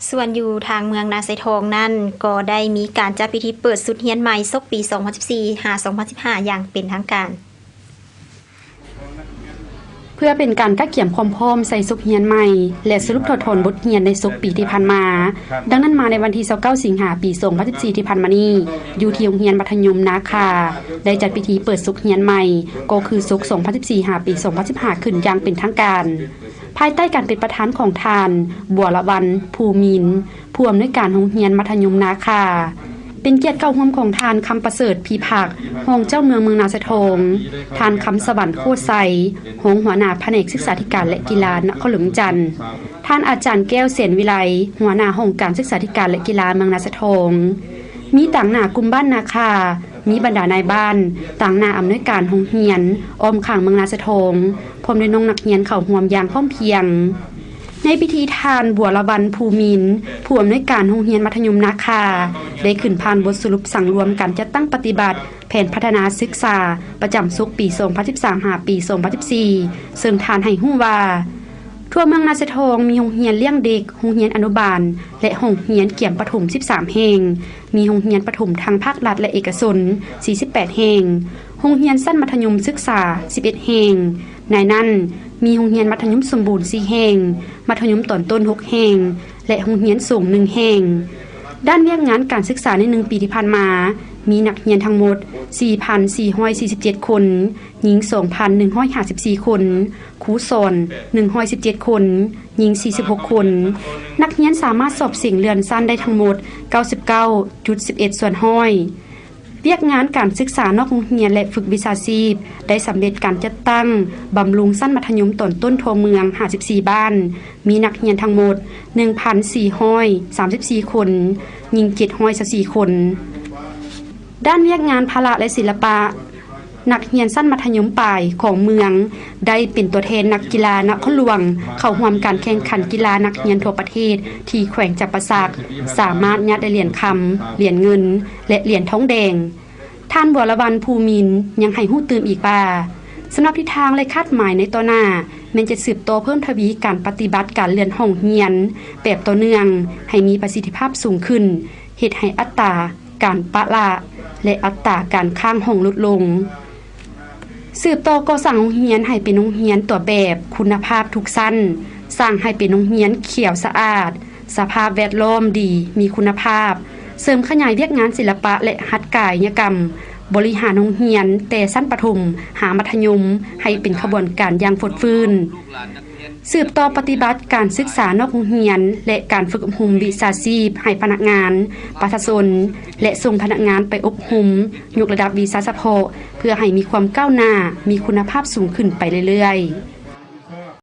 ສ່ວນຢູ່ທາງເມືອງນາຊາຍທອງນັ້ນ ກໍໄດ້ມີການຈັດພິທີເປີດຊຸດຮຽນໃໝ່ສົກປີສອງພັນສິບສີ່ຫາສອງພັນສິບຫ້າ ຢ່າງເປັນທາງການ. ເພື່ອເປັນການກະກຽມຄວາມພ້ອມໃສ່ສົກຮຽນໃໝ່ ແລະ ສະຫຼຸບຖອດຖອນບົດຮຽນໃນສົກປີທີ່ຜ່ານມາ, ດັ່ງນັ້ນມາໃນວັນທີຊາວເກົ້າ ສິງຫາ ປີສອງພັນສິບສີ່ ທີ່ຜ່ານມານີ້, ຢູ່ທີ່ໂຮງຮຽນມັດທະຍົມນາຄາ ໄດ້ຈັດພິທີເປີດສົກຮຽນໃໝ່ ກໍຄືສົກສອງພັນສິບສີ່ຫາປີສອງພັນສິບຫ້າ ຂຶ້ນຢ່າງເປັນທາງການ. ພາຍໃຕ້ການເປັນປະທານຂອງທ່ານ ບົວລະວັນ ພູມິນ, ຜູ້ອຳນວຍການໂຮງຮຽນມັດທະຍົມນາຄາ, ເປັນກຽດເຂົ້າຮ່ວມຂອງທ່ານ ຄຳປະເສີດ ພີພັກ, ຮອງເຈົ້າເມືອງເມືອງນາຊາຍທອງ, ທ່ານ ຄຳສະຫວັນ ໂຄດໄຊ, ຮອງຫົວໜ້າພະແນກສຶກສາທິການ ແລະ ກິລານະຄອນຫຼວງວຽງຈັນ, ທ່ານອາຈານ ແກ້ວ ແສນວິໄລ, ຫົວໜ້າຫ້ອງການສຶກສາທິການ ແລະ ກິລາເມືອງນາຊາຍທອງ. ມີຕາງໜ້າກຸ່ມບ້ານນາຄາ, ມີບັນດານາຍບ້ານ, ຕາງໜ້າອຳນວຍການໂຮງຮຽນ, ອ້ອມຂ້າງເມືອງນາຊາຍທອງ, ພ້ອມດ້ວຍນ້ອງນັກຮຽນເຂົ້າຮ່ວມຢ່າງພ້ອມພຽງ. ໃນພິທີ, ທ່ານ ບົວລະວັນ ພູມິນ, ຜູ້ອຳນວຍການໂຮງຮຽນມັດທະຍົມນາຄາ, ໄດ້ຂຶ້ນຜ່ານບົດສະຫຼຸບສັງລວມການຈັດຕັ້ງປະຕິບັດແຜນພັດທະນາສຶກສາປະຈຳສົກປີສອງພັນສິບສາມຫາປີສອງພັນສິບສີ່ ເຊິ່ງທ່ານໃຫ້ຮູ້ວ່າ ທົ່ວເມືອງນາຊາຍທອງມີໂຮງຮຽນລ້ຽງເດັກ, ໂຮງຮຽນອະນຸບານ ແລະ ໂຮງຮຽນກຽມປະຖົມສິບສາມແຫ່ງ, ມີໂຮງຮຽນປະຖົມທັງພາກລັດ ແລະ ເອກກະຊົນສີ່ສິບແປດແຫ່ງ, ໂຮງຮຽນຊັ້ນມັດທະຍົມສຶກສາສິບເອັດແຫ່ງ, ໃນນັ້ນມີໂຮງຮຽນມັດທະຍົມສົມບູນສີ່ແຫ່ງ, ມັດທະຍົມຕອນຕົ້ນຫົກແຫ່ງ ແລະ ໂຮງຮຽນສູງໜຶ່ງແຫ່ງ. ດ້ານວຽກງານການສຶກສາໃນໜຶ່ງປີທີ່ຜ່ານມາ, ມີນັກຮຽນທັງໝົດສີ່ພັນສີ່ຮ້ອຍສີ່ສິບເຈັດຄົນ, ຍິງສອງພັນໜຶ່ງຮ້ອຍຫ້າສິບສີ່ຄົນ, ຄູສອນໜຶ່ງຮ້ອຍສິບເຈັດຄົນ, ຍິງສີ່ສິບຫົກຄົນ. ນັກຮຽນສາມາດສອບເສັງເລື່ອນຊັ້ນໄດ້ທັງໝົດເກົ້າສິບເກົ້າຈຸດສິບເອັດສ່ວນຮ້ອຍ. ວຽກງານການສຶກສານອກໂຮງຮຽນ ແລະ ຝຶກວິຊາຊີບ ໄດ້ສຳເລັດການຈັດຕັ້ງບຳລຸງຊັ້ນມັດທະຍົມຕອນຕົ້ນທົ່ວເມືອງຫ້າສິບສີ່ບ້ານ, ມີນັກຮຽນທັງໝົດໜຶ່ງພັນສີ່ຮ້ອຍສາມສິບສີ່ຄົນ, ຍິງເຈັດຮ້ອຍຊາວສີ່ຄົນ. ດ້ານວຽກງານພະລະ ແລະ ສິລະປະ, ນັກຮຽນຊັ້ນມັດທະຍົມປາຍຂອງເມືອງ ໄດ້ເປັນຕົວແທນນັກກິລານະຄອນຫຼວງ ເຂົ້າຮ່ວມການແຂ່ງຂັນກິລານັກຮຽນທົ່ວປະເທດທີ່ແຂວງຈຳປາສັກ, ສາມາດຍາດໄດ້ຫຼຽນຄຳ, ຫຼຽນເງິນ ແລະ ຫຼຽນທອງແດງ. ທ່ານ ບົວລະວັນ ພູມິນ ຍັງໃຫ້ຮູ້ຕື່ມອີກວ່າ, ສຳລັບທິດທາງ ແລະ ຄາດໝາຍໃນຕໍ່ໜ້າ ແມ່ນຈະສືບຕໍ່ເພີ່ມທະວີການປະຕິບັດການເລື່ອນຫ້ອງຮຽນແບບຕໍ່ເນື່ອງ ໃຫ້ມີປະສິດທິພາບສູງຂຶ້ນ, ເຮັດໃຫ້ອັດຕາການປະລະ ແລະ ອັດຕາການຄ້າງຫ້ອງຫຼຸດລົງ. ສືບຕໍ່ກໍ່ສ້າງໂຮງຮຽນໃຫ້ເປັນໂຮງຮຽນຕົວແບບຄຸນນະພາບທຸກຊັ້ນ, ສ້າງໃຫ້ເປັນໂຮງຮຽນຂຽວສະອາດ, ສະພາບແວດລ້ອມດີ, ມີຄຸນນະພາບ, ເສີມຂະຫຍາຍວຽກງານສິລະປະ ແລະ ຫັດກາຍະກຳ, ບໍລິຫານໂຮງຮຽນແຕ່ຊັ້ນປະຖົມຫາມັດທະຍົມ ໃຫ້ເປັນຂະບວນການຢ່າງຟົດຟື້ນ. ສືບຕໍ່ປະຕິບັດການສຶກສານອກໂຮງຮຽນ ແລະ ການຝຶກອົບຮົມວິຊາຊີບໃຫ້ພະນັກງານ, ປະຊາຊົນ ແລະ ສົ່ງພະນັກງານໄປອົບຮົມຍົກລະດັບວິຊາສະເພາະ ເພື່ອໃຫ້ມີຄວາມກ້າວໜ້າ, ມີຄຸນນະພາບສູງຂຶ້ນໄປເລື້ອຍໆ.